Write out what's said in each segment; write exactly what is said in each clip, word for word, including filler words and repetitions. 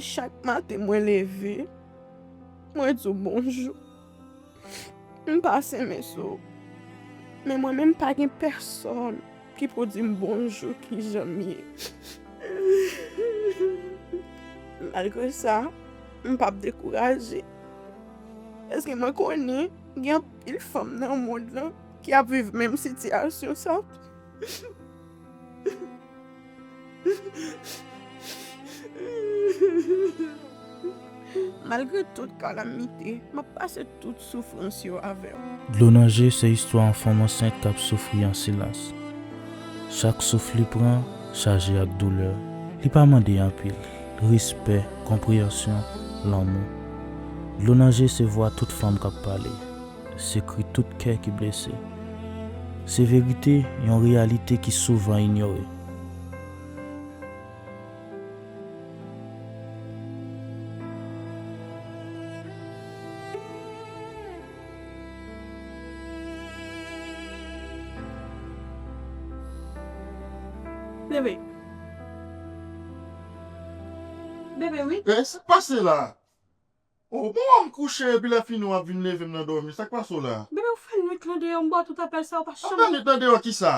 Chak maten mwen leve, mwen di w bonjou. M pase men sou ou. Men mwen menm pa gen pèsonn ki pou di m bonjou, kijan m ye. Malgre sa, m p ap dekouraje. Paske mwen konnen gen anpil fanm nan mond lan ki ap viv menm sitiyasyon sa. Malgre tout kalamite, m ap pase tout soufrans yo avè w. Dlo nan je se istwa yon fanm ansent k ap soufri an silans. Chak souf li pran chaje ak doulè. Li pa mande anpil, respè, konpreyansyon, lanmou. Dlo nan je se vwa tout fanm k ap pale. Se kri tout kè ki blese. Se verite, yon reyalite ki souvan inyore. Bebe. Bebe, wi. E, sa k pase la? O, bon, m kouche epi lè fini w ap vin leve m nan dòmi. Sa k pase w la? Bebe, ou fè nwit lan deyò, m ba w tout apèl sa, ou pa chanm. Ou fè nwit lan deyò kisa?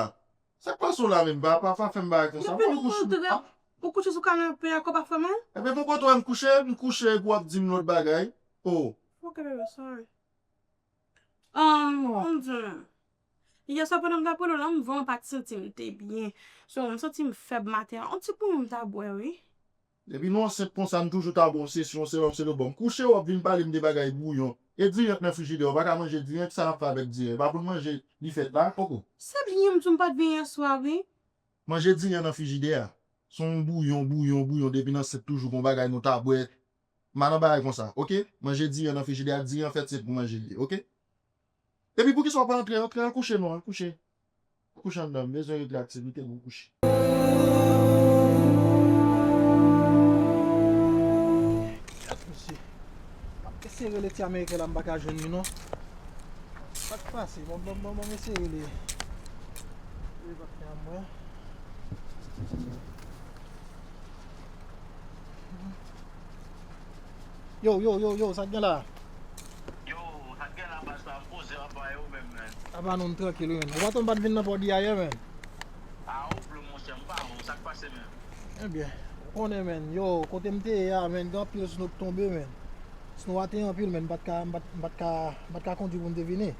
Sa k pase w la menm? Pa, pa, pa fè m bagay konsa. Depi nou rantre, ou kouche sou kanape a, kò pa fè mal? Ebyen, poukò w wè m kouche, m kouche epi w ap di m lòt bagay? O. Ok, bebe, sorry. Um, m di w, yè swa pandan m t ap rele w la, m vrèman pa t santi m te byen. So, m santi m fèb maten an. On ti bouyon m ta bwè, wi. Depi nou ansent konsa, m toujou ta ba w sesyon, se lòm, se lòm. Bon, m kouche, w ap vin pale m de bagay bouyon. E diri k nan frijidè, ou pa ka manje diri, ki sa n ap fè avèk diri? E pa pou n manje li fèt la, poko. Se byen, m di w m pa t byen yè swa, wi. Manje diri an nan frijidè a. Se yon bouyon, bouyon, bouyon, depi nan ansent toujou gon bagay nou ta bwè. M pa nan bagay konsa, oke? Manje diri an nan frijidè a, diri an fèt se pou manje l ye, oke? Epi poukisa w pa antre, antre al kouche non, al kouche. Kouche anndan, m bezwen rete aktivite pou kouche. Gad misye. M ap eseye rele ti ameriken la, m pa ka jwenn li non. Sa k pase? Bon, bon, bon, bon, m eseye rele. Rele patnè a mwen. Yo, yo, yo, yo, sa k gen la? Yo, sa k gen la, baz la, m poze apa e ou menm, menn? Apa non, m trankil, wi, menn. Ou pa tonbe bat vin nan Pòdi ayè, menn? A, ou blou, monchè, m pa wè w, sa k pase, menn? Ebyen, ou konnen, menn, yo, kote m te ye a, menn, gen anpil snow k tonbe, menn. Snow a te anpil, menn, m pa t ka, m pa t, m pa t ka, m pa t ka kondwi pou m te vini.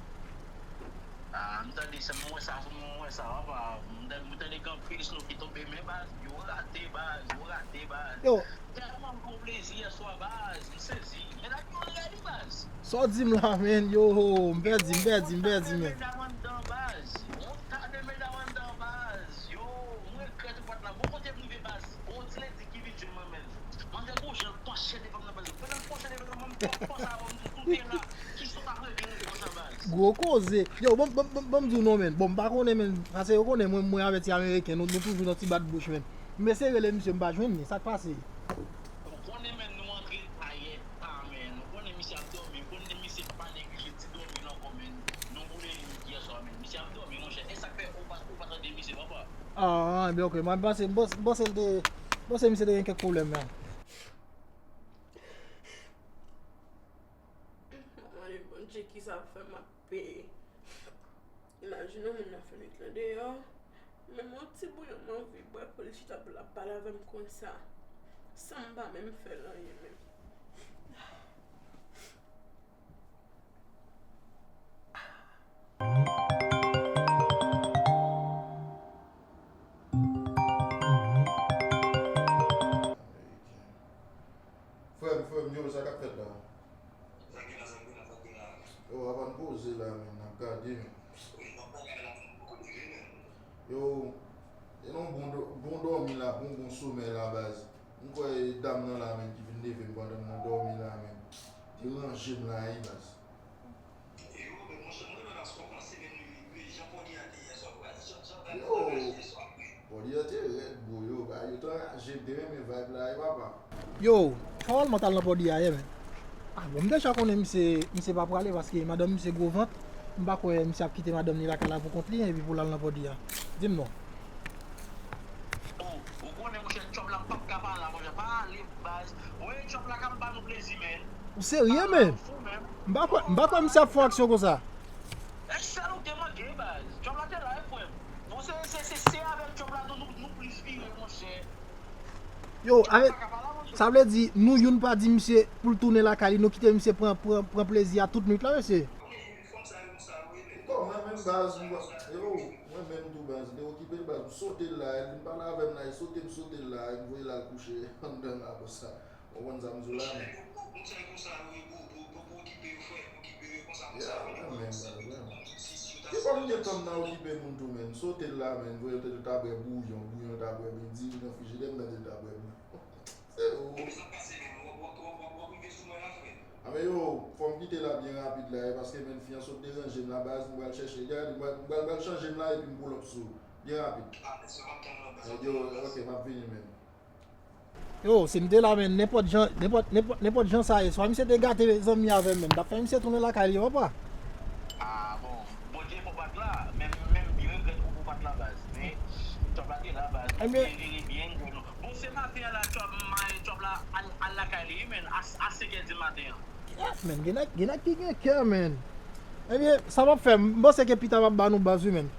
A, m tande sa, mwen wè sa, mwen wè sa, apa, m tande, m tande gen anpil snow ki tonbe, men baz, yo rate, baz, yo rate, baz. Yo. Tèlman bon plezi yè swa, baz, m sezi. Medam yo rèd, wi, baz. Sa w di m la, menn, yo, m pèdi, m pèdi, m pèdi, menn. Yon ta de medam anndan, baz. Yon ta de medam anndan, baz. Yo, m regrèt ou pa t la. Bon, kote m rive, baz? Bon, ti lendi ki vin jwenn mwen, menn. Manzè gon jan l panche devan m nan, baz. Pandan l panche devan m nan, m panse avè w, m di, "Koute la, kisa w t ap regle konsa, baz?" Gwo koze. Yo, bon, bon, bon, bon, m di w non, menn. Bon, m pa konnen, menn. Paske yo konnen mwen, mwen avè ti ameriken, nou, nou toujou nan ti bat bouch, menn. M eseye rele misye, m pa jwenn li. Sa k pase? Ou konnen, menn, nou antre ayè, ta, menn. Ou konnen misye ap dòmi, ou konnen misye pa neglije ti dòmi l ankò, menn. Nou boule yè swa, menn. Misye ap dòmi, monchè. E sa k fè ou pa, ou pa tande misye, papa? Ah, ah, ebyen, ok. Mwen panse, m panse, m panse l te, m panse misye te gen kèk pwoblèm la. Mwen mande Bondye kisa ap fè m ap peye. Imajine yon moun nan fè nwit lan deyò, menm yon ti bouyon m anvi bwè pou l chita pou l ap pale avè m konsa, san m pa menm fè l anyen menm. Frè m, frè m, yo, sa k ap fèt la? Sa gen la, sa gen la, sa gen la. Yo, apa n poze la, menn, n ap gade, menn. Wi, n ap gade la, menn, poko rive, menn. Yo, se yon bon dò-, bon dòmi la, bon, bon somèy la, baz. M kwè e dam nan la, menn, ki vin leve m pandan m nan dòmi la, menn. Deranje m la, wi, baz. Yo, men monchè, mwen nan swa panse, men nou, men jan Pòdi a te yè swa, baz. Jan, jan bagay la yè swa, wi. Pòdi a te rèd, bro, yo, bagay yo te anraje, m te renmen vibe la, wi, papa. Yo, Carl, mwen t al nan Pòdi a yè, men. Ah, bon, m deja konnen misye, misye pa prale paske madanm misye gwo vant. M pa kwè misye ap kite madanm li lakay la pou kont li, epi pou l al nan Pòdi a. Di m non. Oh, ou konnen, monchè, Chòp la, m p ap ka pale la, monchè. Pa ale, baz. Ou wè chòp la ka m ba nou plezi, men. Ou serye, men? Fou, men. M pa kwè, m pa kwè misye ap fè yon aksyon konsa. E sèl ou te manke, baz. Chòp la te la, e frè m. Bon, se, se, se, se avèk chòp la tou nou, nou plis vire, monchè. Yo, avèk, sa vle di, nou youn pa di misye pou l tounen lakay li, nou kite misye pran, pran, pran plezi a tout nwit la, mesye. Kòman menm baz, m, yo, mwen menm tou baz, m te okipe l baz, m sote l la, li vin pale avè m la, li sote m, sote l la, li voye l al kouche anndan la konsa. Ou konprann sa m di w la, men. Yeah, mwen menm baz, mwen menm. Ki fò m gen tan m nan okipe moun tou, men. M sote l la, men. M voye l tande l ta bwè bouyon, bouyon l ta bwè, men di nan frijidè, m tande l ta bwè bouyon. Se ou. Epi sa k pase menm, w ap, w ap, w ap, w ap rive sou mwen la, frè. A men yo, fò m kite la byen rapid la, e paske menm fi an sot deranje m la, baz, m pral chèche, gade, m pral, m pral, pral chanje m la, epi m pull up sou ou. Byen rapid. Ah, mèsi, w ap tann ou, baz. Yo, ok, m ap vini, menm. Yo, si m te la, menm, nenpòt jan, nenpòt, nenpòt, nenpòt jan sa ye, swa misye te gate zanmi avè m, menm, m t ap fè misye tounen lakay li, papa. Ah, bon, Bondye fè w pa t la, men m, men m byen regrèt ou, ou pa t la, baz. Men, chòp la te la, baz. Ebyen, byen, byen, byen, Bon, se maten an la, chòp, m, chòp la al, al lakay li, wi, men, a, a senkè di maten an. Kèt, men, gen nèg, gen nèg ki gen kè, men. Ebyen, sa m ap fè, m panse ke pita m ap ba nou baz, wi, men.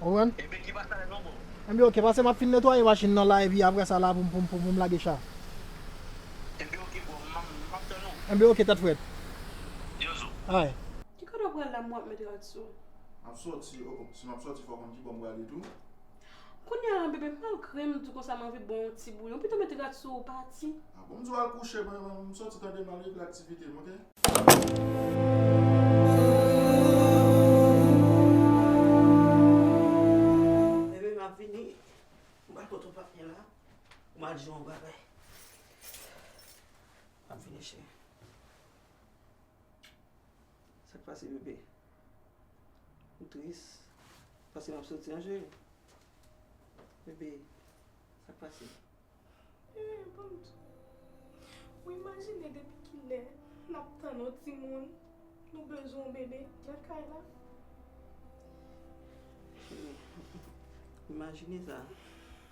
Ou konprann? Ebyen, ki pa sa non, bon. Ebyen, ok, pase m ap fin netwaye machin nan la, epi apre sa la, pou m, pou m, pou m, pou m lage cha. Ebyen, ok, bon, m, m ap tann ou. Ebyen, ok, tèt frèt. Yo, zo. Ay. Ki kote w pral la, m ap met rad sou? M ap sòti, oh, si m ap sòti, fò w konn ki bò m prale tou. Kounye a, bebe, malgre m di w konsa m anvi ba w yon ti bouyon, pito met rad sou ou pati. Ah bon, m di w al kouche, mwen, mwen, m sòti tande m al regle aktivite m, ok? Bebe, m ap vini. M pral pote w papye la. M al di w yon bagay. M ap vini, cheri. Sa k pase, bebe? Ou tris? Paske m ap soti an, cheri. Bebe, sa k pase? Bebe, ban m di w. Ou imajine depi kilè n ap tann yon timoun? Nou bezwen yon bebe nan kay la. Cheri, imajine sa.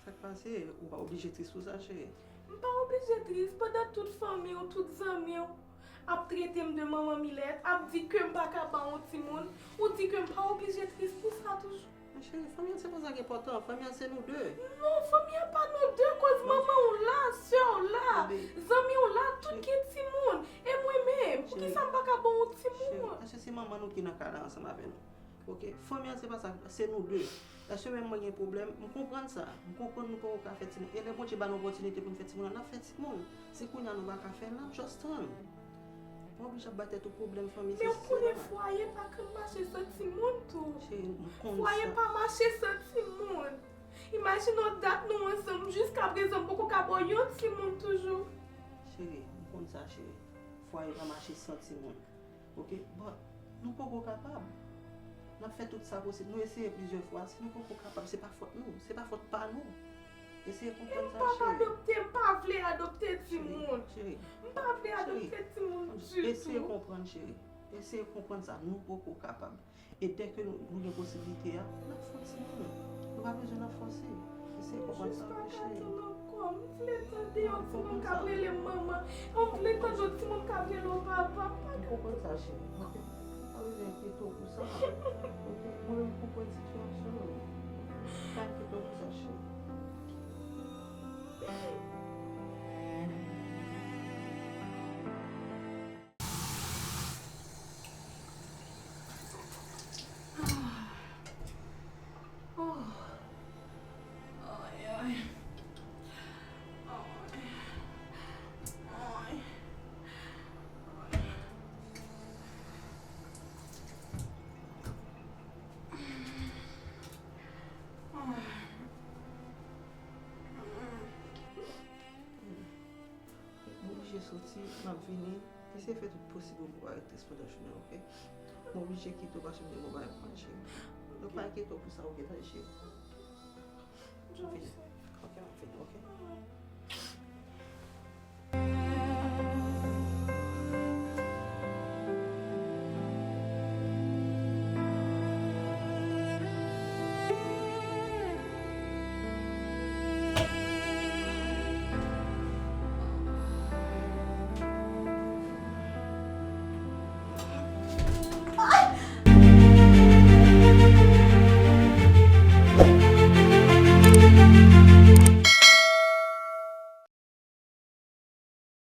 Sa k pase? Ou pa oblije tris pou sa, cheri. M pa oblije tris pandan tout fanmi w, tout zanmi w ap trete m de manman milèt, ap di ke m pa ka ba w yon timoun, ou di ke m pa oblije tris pou sa toujou. Men cheri, fanmi an se pa sa ki enpòtan, fanmi an se nou de. Non, fanmi an pa nou de, koz manman w la, sè w la, zanmi w la, tout gen timoun. E mwen menm, poukisa m pa ka ba w yon timoun? Cheri, èske se manman nou ki nan kay la ansanm avè nou? Ok, fanmi an se pa sa, se nou de. Èske menm mwen gen pwoblèm? M konprann sa. M konprann nou poko ka fè timoun. E lè Bondye ba nou opòtinite pou n fè timoun, n ap fè timoun. Si kounye a nou pa ka fè l, n ap just tann. Pa oblije ap bay tèt ou pwoblèm fanmi, se sila. Men ou konnen fwaye pa ka mache san timoun tou. Cheri, m konn sa. Fwaye pa mache san timoun. Imajine w dat nou ansanm, jiskaprezan m poko ka ba w yon timoun toujou. Cheri, m konn sa, cheri. Fwaye pa mache san timoun. Ok, but nou poko kapab. N ap fè tout sa posib. Nou eseye plizyè fwa. Si nou poko kapab, se pa fòt nou. Se pa fòt pa nou. Eseye konprann sa, cheri. M p ap adopte, m pa vle adopte timoun. Cheri, cheri. M pa vle adopte timoun ditou. Eseye konprann, cheri. Eseye konprann sa. Nou poko kapab. E dèke nou, nou gen posiblite a, n ap fè yon timoun. Nou pa bezwen nan fòse. Eseye konprann sa, cheri. Jis pa ka tann ankò. M vle tande yon timoun k ap rele m manman. M vle tande yon timoun k ap rele w papa. M pa ka. M konprann sa, cheri. Ok? Ou pa bezwen enkyete w pou sa. Ok? Mwen menm m konprann sitiyasyon w. Pa enkyete w pou sa, cheri. M oblije soti, m ap vini. Eseye fè tout posib pou m pa ret tris pandan jounen, ok? M oblije kite w paske m gen yon bagay pou manje. Donk pa enkyete w pou sa, ok, tande cheri?